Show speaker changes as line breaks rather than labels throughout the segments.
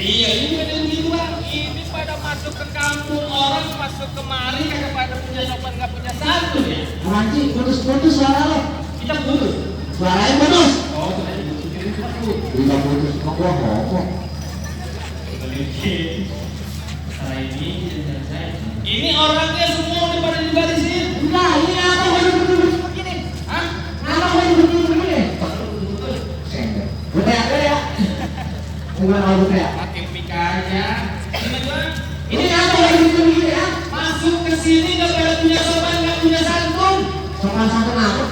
Iya, ini ada begituan. Ini pada masuk ke kampung orang, masuk kemari kagak pada punya sopan, nggak punya santun ya.
Nanti putus suara lo.
Kita putus.
Suaranya putus.
Oh, kita diputusin putus.
Tidak putus, kok gua ngomong.
Ini orangnya semua udah pada dibarisin.
Enggak, ini apa begini begini?
Hah?
Apa begini? Sender. Butek ya. Enggak mau butek.
Pakai mic aja.
Ini apa begini ya?
Masuk ke sini nggak pada punya sopan, nggak punya santun.
Sopan santun apa?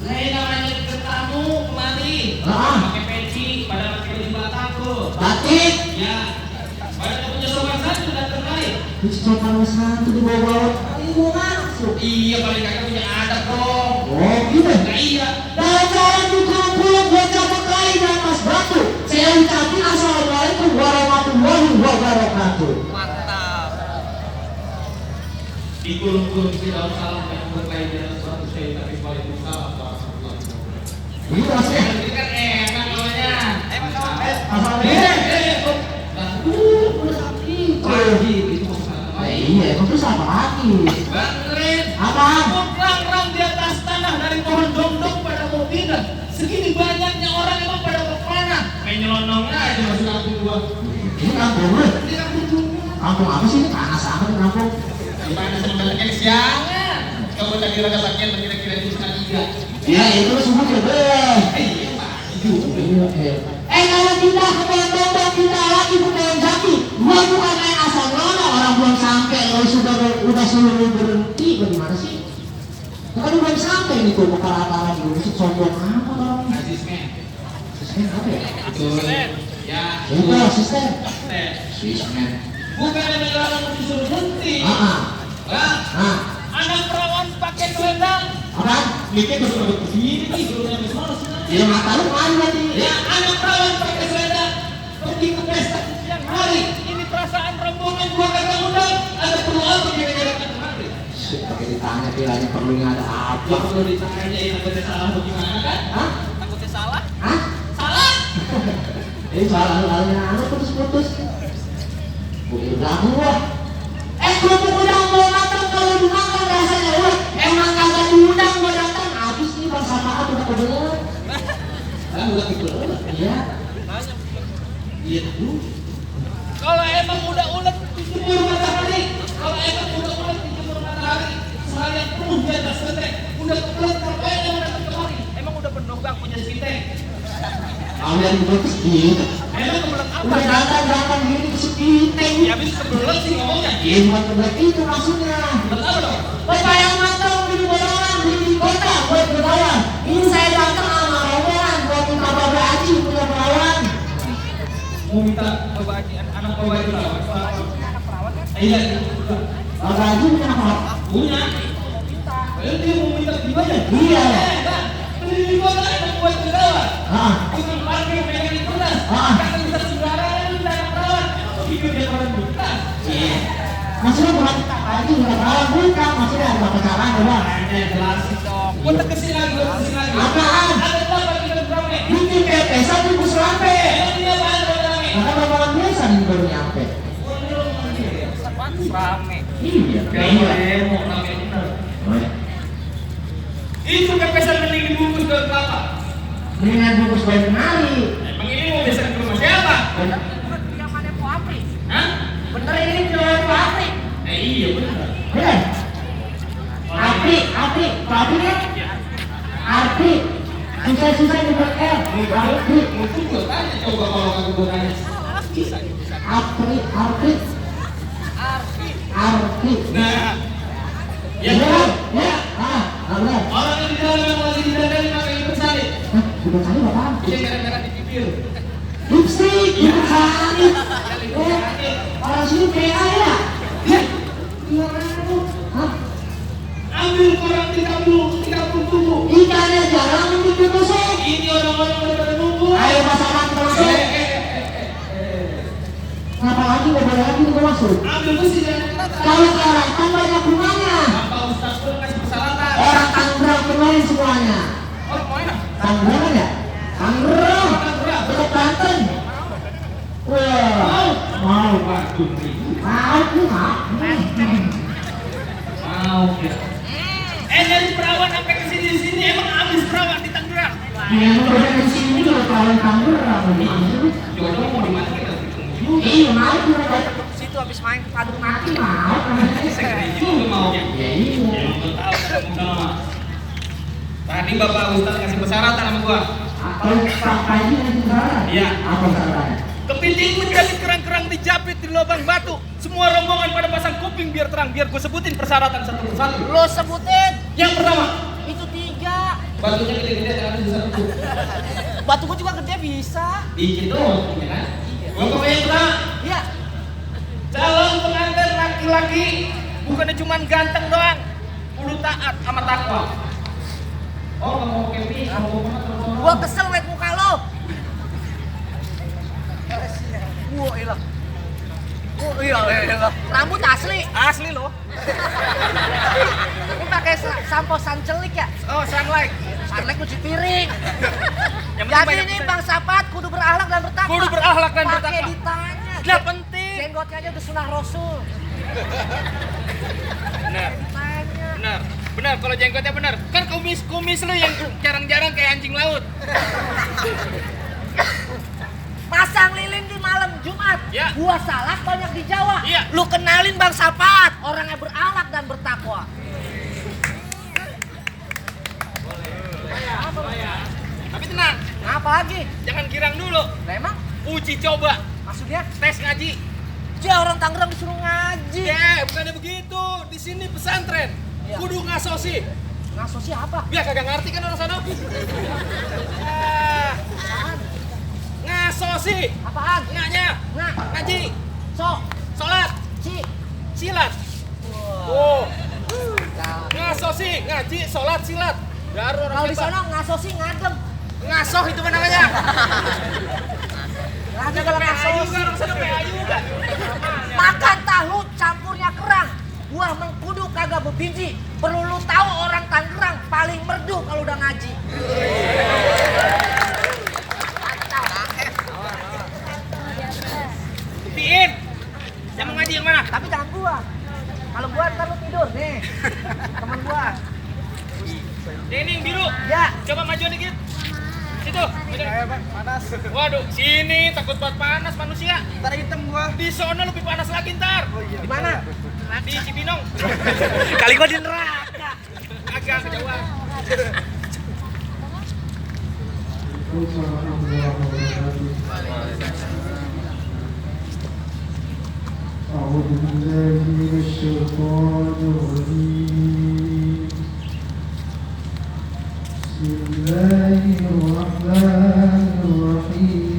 Lain namanya tamu kemari. Pakai peci, pada pakai baju batak tuh.
Batik.
Ya. Pada nggak punya sopan santun datang kali.
Sopan santun di bawah. Ini masuk.
Iya, paling kagak punya adab dong.
Oh gitu.
Nah iya.
Dalam di kampung buat capek kain dan mas batu. Saya ucapin assalamualaikum warahmatullahi wabarakatuh.
Mantap. Di kulung-kulung di dalam salam yang berkait dengan suatu saya tapi waalaikumsalam warahmatullahi wabarakatuh.
Ini rasanya.
Ini kan enak namanya. Emang kawan. Itu
Iya, itu terus apa lagi?
Bangren.
Apa?
Rang-rang di atas tanah dari pohon dongdong pada mau pindah. Segini banyaknya orang emang pada mau kemana? Main nyelonong aja masuk kampung gua.
Ini kampung lu?
Ini kampung gua.
Kampung apa sih ini? Panas apa nih kampung?
Gimana sama banyaknya siangan? Kamu tadi rada bagian kira-kira itu sekali tiga.
Ya itu lu sebut ya deh.
Iya pak. Itu.
Kalau pindah ke pohon dongdong kita lagi bukan jati. Gua bukan main asal nyono, orang belum sampai. Lo udah suruh berhenti, bagaimana sih? Kan belum sampai nih tuh kepala-kepala di Indonesia. Sombong apa orang?
Asisten.
Asisten apa ya?
Betul. Ya.
Itu asisten.
Asisten. Bukan yang orang disuruh berhenti. Anak perawan pakai selendang.
Apa?
Mikir betul begini nih, gurunya besar sih.
Ya mata lu kan berarti.
Ya, anak perawan pakai selendang pergi ke pesta siang hari. Ini perasaan rombongan gua kagak undang. Ada perlu apa kira-kira kemarin?
Pakai ditanya bilangnya perlunya ada apa?
Ya perlu ditanya ini takutnya salah bagaimana kan?
Hah?
Takutnya salah?
Hah?
Salah?
Ini soal-soalnya anak putus-putus. Udah gua. Kerupuk udang mau matang kalau dimakan rasanya wah. Emang kagak diundang gua datang. Habis nih bang sapaan udah kebelet.
Kan udah kebelet.
Iya.
Iya tuh. Kalau emang udah ulet dijemur matahari, kalau emang udah ulet dijemur matahari, seharian penuh di atas genteng, udah kebelet ngapain emang datang kemari? Emang udah penuh bang punya genteng?
Kalau yang putus gitu.
Emang kebelet apa?
Udah datang gini ke sekiteng.
Ya habis kebelet sih ngomongnya.
Iya bukan kebelet itu maksudnya.
Kebelet apa dong?
Bapak yang matang di borongan di kota buat berkawan. Ini saya datang sama rombongan buat minta Bapak Haji punya perawan.
Mau minta bawa anak bawa itu lah. Anak perawat kan? Iya.
Bapak Haji punya apa?
Punya. Kalau dia mau minta gimana?
Iya.
Beli di kota enak buat berkawan. Untuk parkir pengen di kertas. Kata bisa sembarangan minta anak perawat. Hidup dia orang buta. Iya.
Maksudnya bukan Haji punya perawan bukan. Maksudnya ada pacaran doang.
Ada jelasin dong. Gua tegesin lagi.
Apaan?
Ada berapa kita berapa?
Bikin pepesan di bus rampe.
Emang dia apaan rame?
Karena rombongan biasa nih baru nyampe.
Rame.
Iya.
Kayaknya mau rame bener. Itu kepesan mending dibungkus ke kelapa.
Mendingan bungkus bayi kemari.
Emang ini mau besan ke rumah siapa?
Yang mana Po Apri?
Hah?
Bener ini cewek Pak Apri.
Iya bener.
Bener. Apri kan? Apri. Susah di BL. Apri.
Itu gua tanya coba kalau kagak gua tanya. Bisa.
Apri.
Nah. Ya
Ya.
kan?
Ya. Bener.
Orang yang di dalam yang lagi didandani pakai liput salib.
Hah? Bukan kali apaan?
Dia gara-gara di bibir.
Lipstick.
Iya.
Bukan kali.
Ya liput salib.
Orang sini PA ya?
Ya.
Hah?
Ambil koran 37.
Ikannya jarang untuk ditusuk.
Ini orang-orang udah pada nunggu.
Ayo pasangan termasuk. Kenapa lagi nggak boleh lagi kita masuk?
Ambil besi dan
Kalau sekarang kan banyak rumahnya.
Bapak Ustaz pun kasih persyaratan.
Orang Tangerang kemarin semuanya.
Orang mana?
Tangerang ya? Tangerang.
Tangerang.
Dekat Banten. Wah. Mau ku mau.
Mau ya. Dari perawan sampai ke sini emang habis perawan di Tangerang.
Ya mau udah di sini kalau kawan Tangerang begitu.
Jodoh mau di mana kita?
Iya mau ku.
Situ habis main padu
Mati
mati.
mau.
Juga mau ya.
Ya iya.
Tahu kan sama. Tadi Bapak Ustaz kasih persyaratan sama gua.
Kalau sampai ini sekarang.
Iya.
Apa salahnya?
Kepiting menjadi kerang-kerang dijapit di lubang batu. Semua rombongan pada pasang kuping biar terang. Biar gue sebutin persyaratan satu persatu.
Lo sebutin.
Yang pertama,
Itu 3.
batunya gede-gede jangan satu.
Batu gua juga gede bisa.
Dikit doang, ya kan? Pokoknya yang pertama,
Iya.
calon pengantin laki-laki bukannya cuma ganteng doang, kudu taat sama takwa. Oh, nggak mau camping, nggak mau kemana terus.
Gua kesel liat muka lo. Wah, ilah. Oh iya, ilah. Rambut asli.
Asli loh.
Ini pakai sampo Sunlight ya?
Oh, sunlight.
Sunlight cuci piring.
Yang penting
Jadi
banyak
ini
pesan.
Bang Sapat kudu berakhlak dan bertakwa.
Kudu berakhlak dan
Pakai
bertakwa.
ditanya.
Nggak penting.
Jenggotnya aja udah sunah Rasul.
Benar,
Ditanya.
benar, benar. Kalau jenggotnya benar. Kan kumis lu yang jarang-jarang kayak anjing laut.
Pasang lilin di malam Jumat.
Ya.
Gua salah banyak di Jawa.
Iya.
Lu kenalin Bang Sapat, orang yang berakhlak dan bertakwa.
Tapi tenang,
Apa lagi?
jangan girang dulu.
Nah, emang
Uji coba,
maksudnya
tes ngaji.
dia orang Tangerang disuruh ngaji.
Ya, bukannya begitu. Di sini pesantren.
Iya.
Kudu ngasosi.
Ngaso siapa?
Biar kagak ngerti kan orang sana. Ah,
Apaan?
ngasosi.
Apaan?
Nganya,
Nah,
ngaji,
so,
sholat,
ci.
silat.
Wah.
Oh,
Nah,
ngasosi, ngaji, sholat, silat. Baru orang
kalau di
hebat.
sana ngaso sih ngadem.
Ngasoh itu mana namanya?
Lagi
Ada
kalau
PA
ngaso
juga, orang sana PA juga.
makan tahu campurnya kerang. Buah mengkudu kagak berbiji. Perlu lu tahu orang Tangerang paling merdu kalau udah ngaji.
Buktiin. Yang mau ngaji yang mana?
Tapi jangan gua. Kalau gua ntar lu tidur nih. Temen gua.
Ini yang biru.
Ya.
Coba maju dikit. Situ. Panas. Waduh, sini takut banget panas manusia.
Ntar hitam gua.
Di sono lebih panas lagi ntar.
Di mana?
Di Cibinong.
Kali gua di neraka.
Agak kejauhan.
أعوذ بالله من الشيطان الرجيم بسم الله الرحمن الرحيم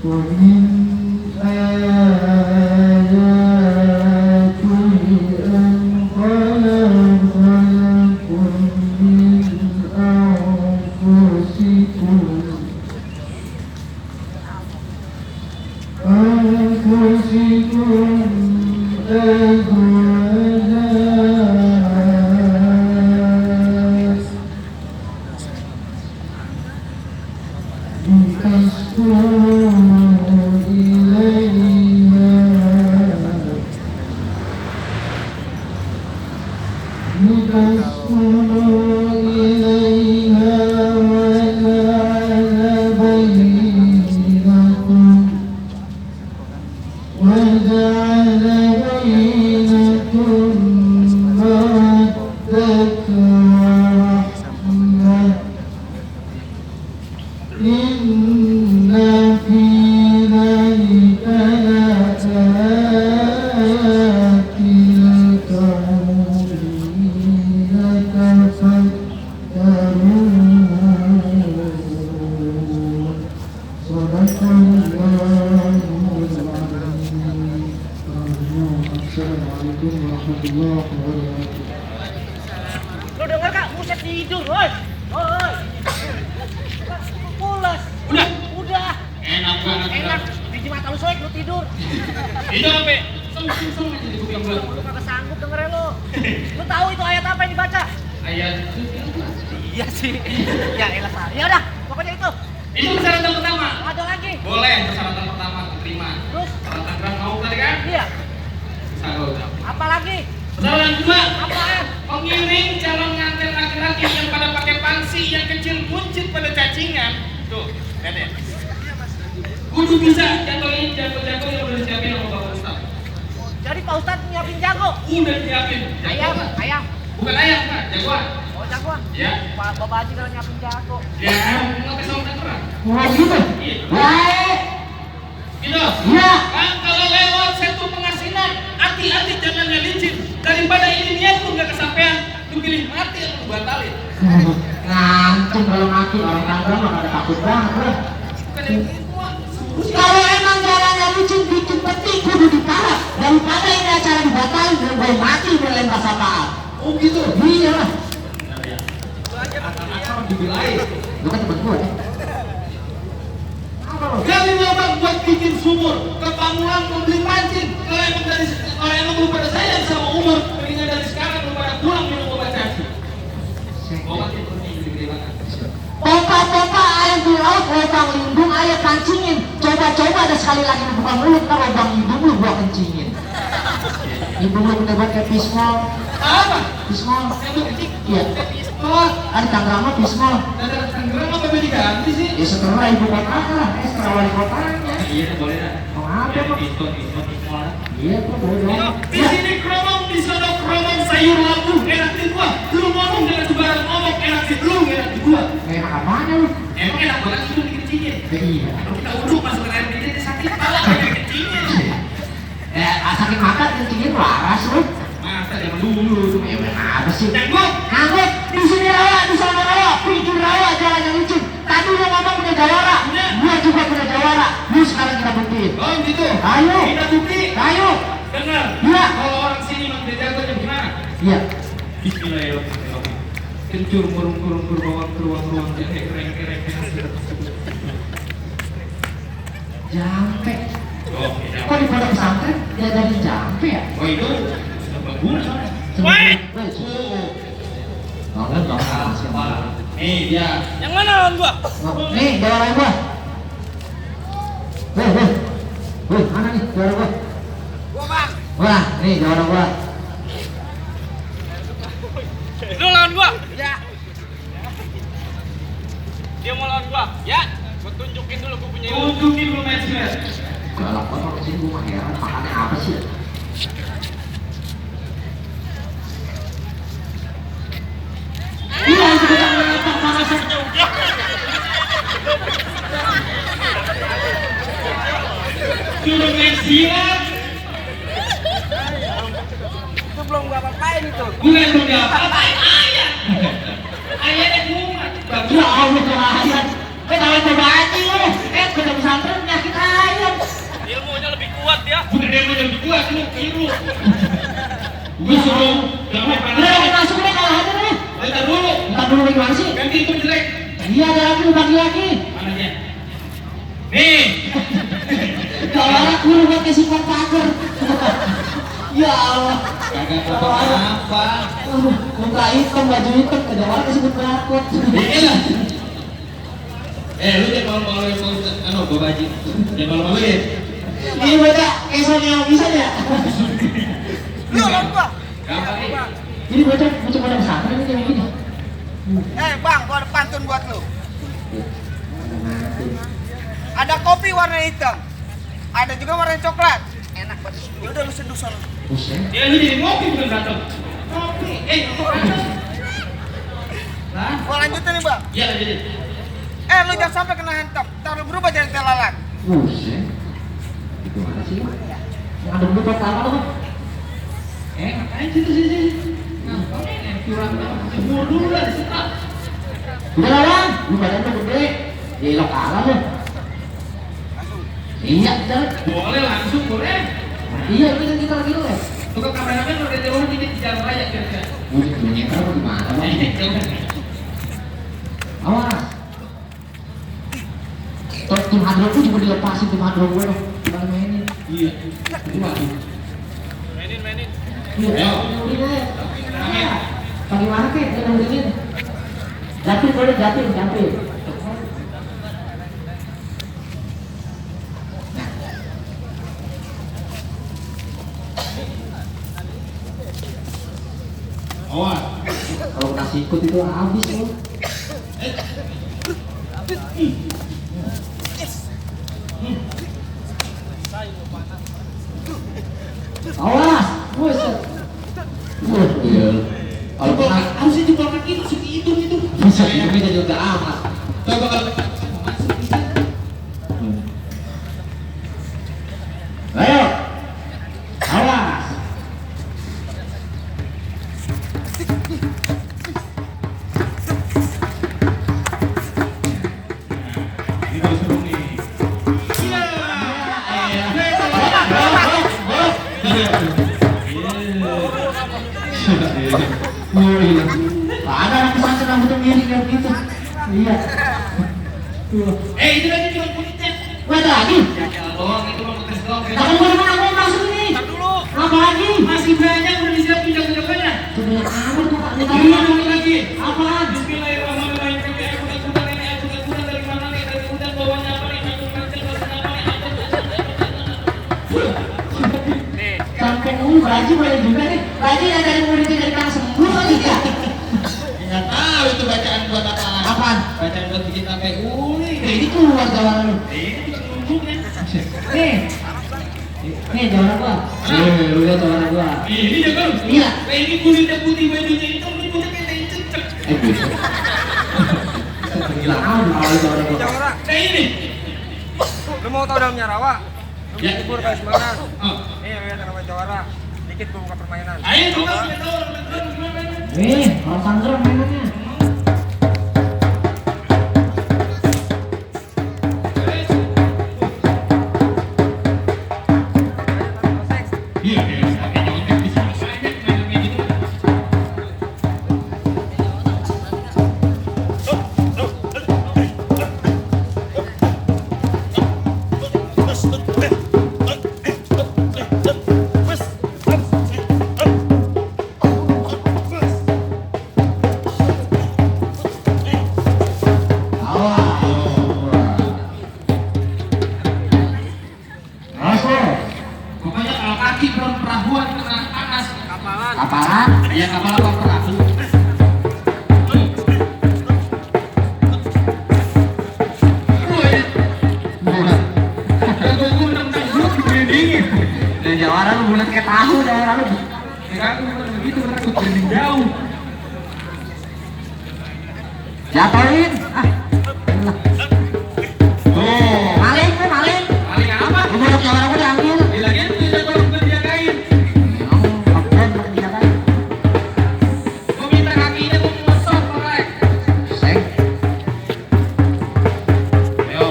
ومن آياته أن خلقكم ومن آياته أن خلقكم من أنفسكم أزواجا لتسكنوا إليها وجعل بينكم مودة ورحمة إن في ذلك لآيات لقوم يتفكرون صدق الله العظيم. السلام عليكم ورحمة الله وبركاته.
Lu denger gak? Buset tidur, woi. Woi. Pulas. tidur.
Itu sampai seng aja di kuping gua.
Lu kagak sanggup dengerin lu. Lu tahu itu ayat apa yang dibaca?
Ayat
Iya sih. Ya elah Sar. Ya udah, pokoknya itu.
itu persyaratan pertama.
Ada lagi.
Boleh persyaratan pertama terima.
Terus?
Persyaratan keras mau tadi kan?
Iya.
Bisa kau jawab.
Apa lagi?
Persyaratan kedua.
Apaan?
Mengiring calon nganten laki-laki yang pada pakai pangsi yang kecil buncit pada cacingan. Tuh, lihat ya. Kudu bisa jatuhin jago-jago yang udah disiapin sama Bapak Ustaz.
Jadi Pak Ustadz nyiapin jago.
Udah disiapin.
Ayam,
Jagoan.
ayam.
Bukan ayam, Pak. Jagoan.
Oh jagoan.
Ya.
Pak Bapak Haji kalau nyiapin jago.
Ya, nggak bisa udah terang.
Wah gitu.
Iya.
Baik.
Gitu.
Iya.
Kan kalau lewat satu pengasinan, hati-hati jangan licin. Daripada ini niat pun nggak kesampaian, lu pilih mati atau lu batalin.
Ngantung kalau mati orang Tangerang mah pada takut banget lah.
Bukan yang gitu, Wak.
Kalau emang jalannya licin bikin peti kudu diparah daripada ini acara dibatalin dan gue mati melempar sapaan.
Oh gitu.
Iya lah.
Akar dibilai.
Lu kan temen gue ya. Apa lo?
Kami nyoba buat bikin sumur, ke Pamulang mau beli pancing. Kalau emang lu pada sayang sama umur, mendingan dari sekarang lu pada pulang minum obat caci. Obat itu gede banget.
Pompa-pompa air di laut, lubang lindung air kancingin. Coba-coba ada sekali lagi lu buka mulut, ntar lubang lindung lu gua kencingin. Ibu lu bener banget kayak pismol.
Apa?
Pismol.
Yang lu kecil?
Iya.
Oh,
Ada Tangerang mah pismol.
daerah Tangerang apa beda diganti sih?
Ya setelah ibu kota lah, setelah wali kotanya.
Iya, boleh dah.
Mau apa kok?
Diskon.
Iya kok boleh dong.
Di sini kromong, di sana kromong sayur labu enak di gua. Lu ngomong dengan sembarang ngomong enak di lu, enak di gua.
Enak apanya lu?
Emang enak banget itu dikencingin.
Iya.
Kalau kita uduk masuk ke air dingin sakit kepala kayak dikencingin.
Sakit mata kencingin waras lu.
Masa zaman dulu tuh.
Ya apa sih?
Dan gua
Ngangkut di sini rawa, di sana rawa, pinggir rawa, jalan yang licin. Tadi lu ngomong punya jawara, gua juga punya jawara. Yuk sekarang kita buktiin.
oh gitu.
Ayo.
Kita bukti.
Ayo.
Dengar.
Iya.
Kalau orang sini memang dia jagonya gimana?
Iya.
Bismillahirrahmanirrahim. Kencur murung berbawang keruang kereng.
Jampe.
Oh,
Kok di pondok pesantren dia dari jampe ya?
oh itu sudah bagus.
Woi.
Oh,
Banget dong.
nih dia.
Yang mana lawan gua?
Nih jawara gua. Woi, mana nih jawara gua?
Gua bang.
Wah, nih jawara gua.
Lu lawan gua? Ya. Dia mau lawan gua? Ya. Gua tunjukin dulu gua punya ilmu.
Tunjukin lu matchnya.
Galak banget orang sini gua mah heran pakannya apa sih? Iya, itu kita melempar panasnya.
Suruh main siap.
Itu belum gua apa-apain itu.
Bukan belum diapa-apain ayah. Ayah yang muat.
Ya Allah kelahiran. Ketahuan berbagi lu. Kita pesantren penyakit ayam.
Ilmunya lebih kuat ya.
Bukan dia yang lebih kuat, lu keliru. Gue suruh jangan
Udah
panas.
masuk deh kalau ada nih.
Bentar dulu.
Entar dulu gimana sih?
Ganti itu jelek.
Iya ada lagi bagi lagi.
Mana dia? Nih.
Jawara guru buat kesimpan pagar. Ya Allah.
Kagak apa-apa.
Muka hitam, baju hitam, ke Jawara kesebut penakut.
Iya lah. Lu jangan malu-maluin Pak Ustaz. Bawa baju. Jangan malu-maluin.
Ini beda, kesan yang bisa ya.
Lu lawan gua.
Gampang nih.
Jadi bocah pada pesantren ini kayak gini.
Bang, gua ada pantun buat lu. Ada kopi warna hitam. Ada juga warna coklat. Enak banget. Ya udah lu seduh sana.
Buset.
Ya lu jadi ngopi bukan datang. Ngopi. Nah,
Gua lanjutin nih, Bang.
ya jadi.
Lu jangan sampai kena hantam. Entar lu berubah jadi telalat.
Buset. Itu mana sih? Yang ada bulu pertama tuh.
Ngapain situ. Ngapain? Curang banget. Semua dulu lah disetak.
Udah lah Bang, lu badan lu gede. Ya lo kalah lu. Iya, jalan.
Boleh langsung, boleh.
Iya, ini kan kita lagi les.
Tukang kameramen kalau dia jauh dikit di jalan raya kira-kira.
Udah punya apa gimana Bang? Awas. Tim hadro tuh juga dilepasin tim hadro gue dong. Kita mainin.
Iya. Cuma.
Iya. Bagaimana sih yang bikin? Japin boleh japin.
Awas.
Kalau kena sikut itu habis loh. Awas, buset.
Iya. Kalau harusnya jempol kaki masuk ke hidung itu.
Bisa hidungnya jadi udah amat.
Coba kalau
Ayo, awas.
ini kalau seru nih.
Ada anak pesantren rambutnya miring kayak gitu. Iya.
Itu kan cuma kulitnya.
Wah, ada lagi.
Doang itu mau tes doang.
Jangan kemana-mana, aku mau masuk ini. Apa lagi?
Masih banyak udah disiapin jago-jagonya.
Sebenarnya apa tuh Pak?
Iya, mau lagi.
Apaan?
Bismillahirrahmanirrahim. Kuda-kuda ini, kuda-kuda dari mana nih? Dari kuda bawahnya apa nih?
Sampai Baji boleh juga nih. Baji yang dari muridnya dari kang sembuh kali ya.
Nggak tahu itu bacaan buat apaan.
Apaan?
Bacaan buat bikin KPU nih.
Ini keluar jawaban lu.
Ini juga numbuknya.
Nih jawaban gua. Lu lihat jawaban gua.
Ini jago.
Iya.
Nah, ini kulitnya putih, bajunya hitam, ini kulitnya kayak cecek.
Gila amat awal jawaban gua.
Jawara,
Nah ini.
lu mau tau dalamnya rawa? Lu
Ya.
libur kayak semana?
Oh.
Nih, lihat nama Jawara. Dikit gua buka permainan.
Ayo coba kita tahu orang gimana.
Orang Tangerang mainannya.
Iya, pakai joget bisa aja kayak gitu. Pokoknya kalau kaki perahuan kena panas.
Kapalan.
Kapalan.
Ya kapal apa perahu.
Dan Jawara lu bulat kayak tahu daerah lu.
Begitu takut berhenti jauh.
Jatuhin.
Oh,
Maling.
paling apa?
Lu buat Jawara gua diambil.
Di lagi itu jago udah dijagain.
Kapten pakai dijagain.
Gua minta kakinya gua ngosok korek.
Seng.
Ayo.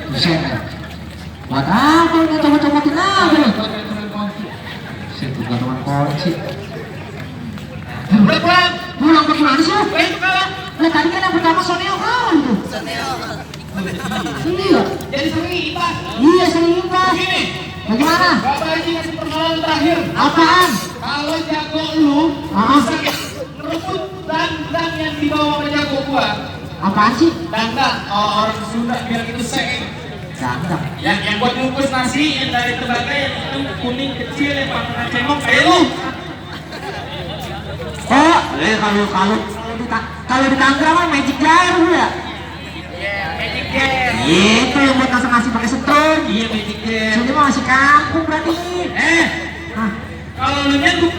Buset. Buat apa lu coba-cobain apa lu? Buset, bukan teman kunci. Pulang ke mana sih? Lah tadi kan yang pertama Soneo kan tuh. Iya.
Jadi sering imbas.
Iya sering imbas.
Gini,
Bagaimana?
Bapak Haji ngasih persoalan terakhir.
Apaan?
Kalau jago lu
Ah.
bisa ngerebut dandang yang dibawa sama jago gua.
Apaan sih?
Dandang, orang Sunda bilang itu seng.
Ganteng.
Yang buat ngukus nasi yang dari tembaga yang itu kuning kecil yang pakai cemong kayak lu.
Oh, kalau di Tangerang mah magic jar lu ya?
Magic Jar.
Itu yang buat nasi pakai setrum.
Iya Magic Jar.
Sini mah masih kampung berarti. Hah?
Kalau lu nyangkut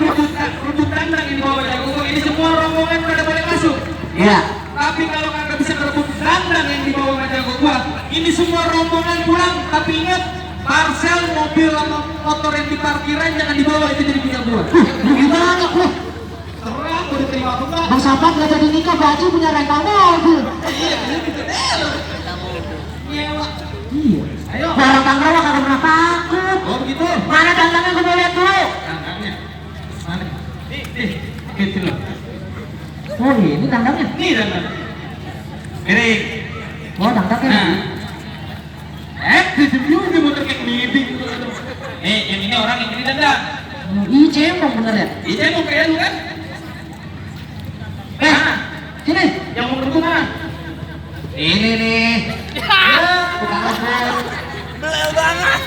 rebut dandang yang dibawa jago gua, ini semua rombongan pada boleh masuk.
Iya.
Tapi kalau kagak bisa ngerebut dandang yang dibawa sama jago gua, ini semua rombongan pulang. Tapi ingat, parcel mobil sama motor yang di parkiran jangan dibawa, itu jadi punya gua.
Rugi banget loh.
Terang udah waktu Pak.
Bang Sapat nggak jadi nikah, baju punya rental mobil.
Iya, ini gede loh. Iya, Pak.
Iya.
Ayo.
Orang Tangerang mah kagak pernah takut.
Oh, gitu.
Mana dandangnya gue mau lihat dulu.
Tangannya. Mana? Nih, gitu loh.
Oh ini dandangnya.
Nih dandan. Miring.
Oh dandangnya.
Nah. Disebut dia motor kayak meeting. Yang ini orang yang ini dandan.
Ih cemong bener ya.
Ini mau kayak lu kan?
Sini.
Yang mau ketemu mana?
Ini nih. Bukan apa.
Belel banget.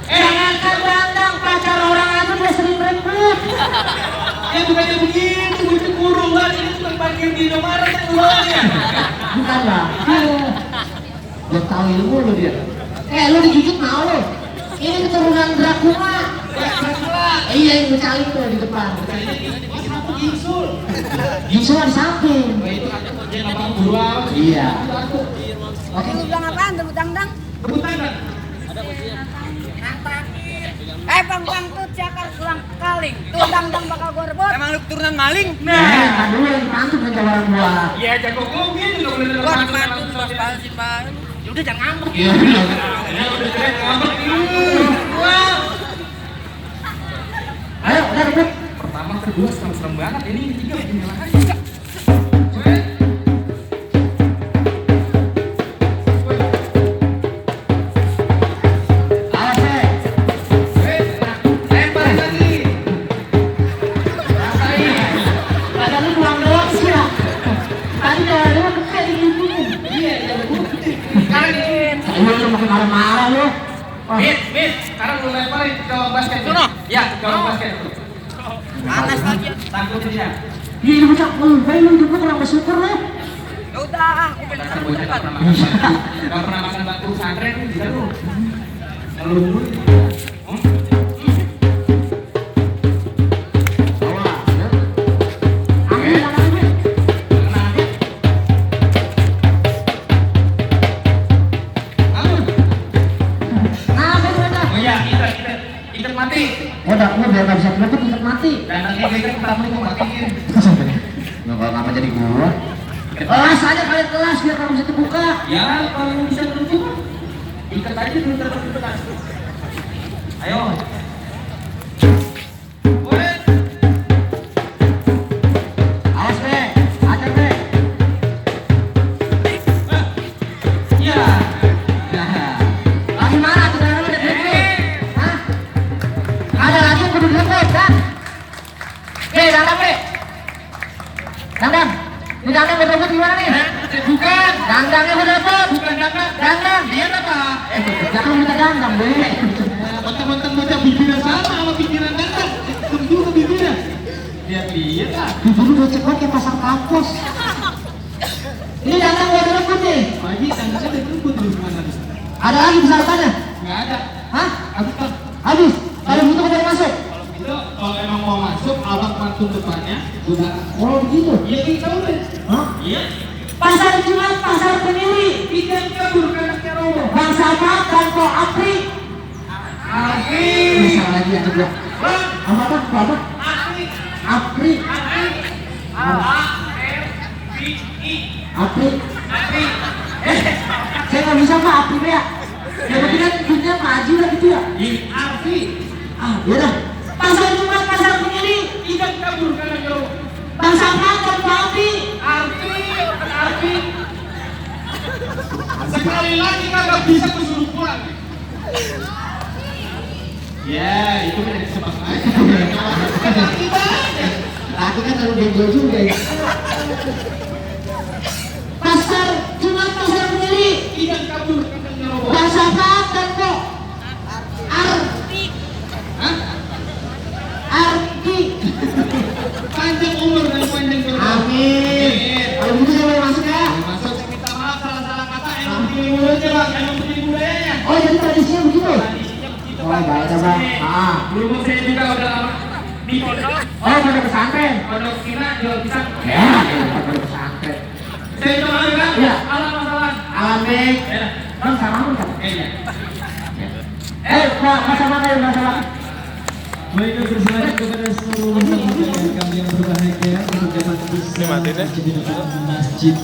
Jangankan dandang, pacar orang aja dia sering rebut.
Ya bukannya begitu, itu kurung banget. Ini cuma parkir di Indomaret yang uangnya.
Bukan lah. Belum tahu ilmu lu dia. Lu digigit mau lu. Ini keturunan Dracula. Iya yang mencalin tuh di depan.
Ini kenapa gingsul?
Gingsul di samping.
Itu ada kerjaan apa buruan?
Iya.
Oke, lu bilang apaan? Tepuk dangdang?
Rebutan kan?
Bang tuh cakar sulang kaling. Tuh dangdang bakal gua rebut.
Emang lu keturunan maling?
Nah, dulu yang pantun kan jawaban gua.
Iya jago gue gitu loh.
Gua pantun pas sih, Pak. Yaudah jangan ngambek.
Iya.
Ya udah keren ngambek ini.
Ayo, udah rebut.
Pertama, kedua, serem banget. Ini tiga nyala aja.
Lempar lagi.
Badan lu pulang doang sih ya. Tadi jalan lu gede digituin.
Iya, jago gue gede. Sekarang ini.
Lu makin marah-marah lu.
Mit. Sekarang lu lemparin ke gawang basket.
Sono.
Ya, ke gawang basket.
Panas lagi.
Takut dia.
Iya, lu bocah lu hidup lu kurang bersyukur lu.
Yaudah, aku pengen
Dasar
rebut
bocah
cepat.
nggak pernah makan batu pesantren bisa lu. Kalau lu Oh iya, ikat mati.
Udah, lu biar gak bisa kelebut ikat mati.
Dan nanti kita pertama itu matiin.
Nggak ngapa jadi gua. Kelas aja kalian kelas biar kamu bisa terbuka.
Ya, kalau bisa menutup, ikat aja dulu tertutup. Ayo. Boleh.
Awas be, ajar be.
Iya.
Lagi mana tuh dalam ada Hah? Ada lagi yang kudu dilebut kan? Dandang be. Dandang. Ini dandang mau rebut gimana nih?
Bukan.
Dandangnya mau rebut.
Bukan dapat.
Dandang.
Dia apa?
Jangan minta dandang be.
Mentang-mentang baca bibirnya sama pikiran datang. Tentu ke bibirnya. Lihat lah.
Dulu udah cepet kayak pasar kampus. Ini dandang mau rebut nih.
Pagi tangannya udah kebut terus mana?
Ada lagi persyaratannya?
Nggak ada.
Hah?
Habis Pak.
Habis. Kalau gitu kita masuk.
Itu kalau emang mau masuk, abang pantun depannya. Udah.
Oh begitu.
Iya kita udah.
Hah?
Iya.
Pasar Jumat, pasar pemilih.
Ikan kabur anaknya robo.
Bang Sama dan Ko Apri.
Asli.
Bisa lagi ya coba. Apa?
Asli.
Apri.
Asli. A-R-I-I.
Apri.
Asli.
Saya nggak bisa Pak Apri ya. Ya berarti kan dunia maju lah gitu ya.
Arfi.
Yaudah. Pasar Jumat, pasar pemilih.
Ikan kabur anaknya robo.
Bang Sama dan Ko Apri.
Arfi. Sekali lagi kagak bisa kusuruh pulang. Ya, itu kan cepat aja.
Lagi kan terlalu benjol juga ya. Pasar Jumat, pasar pemilih.
Ikan kabur anaknya robo.
Bang Sama dan Ko Arti.
Hah?
Arti.
Panjang umur dan panjang berkah.
Amin. Kalau gitu saya boleh masuk ya.
Masuk saya minta maaf salah-salah kata emang begini mulutnya bang, emang begini budayanya.
Oh jadi tradisinya begitu?
Tradisinya begitu
Oh
bang.
baik bang.
Dulu saya juga udah lama di pondok,
Oh pada pesantren.
pondok Cina jual pisang.
Ya, pada pesantren.
Saya juga ada kan?
Iya.
Alam masalah.
Amin.
Ya,
Bang sama pun kan?
kayaknya.
Pak sama kayak masalah.
Baiklah, berselanjutnya kepada seluruh masyarakat kami yang berbahagia untuk dapat
Ini matiin ya.
Masjid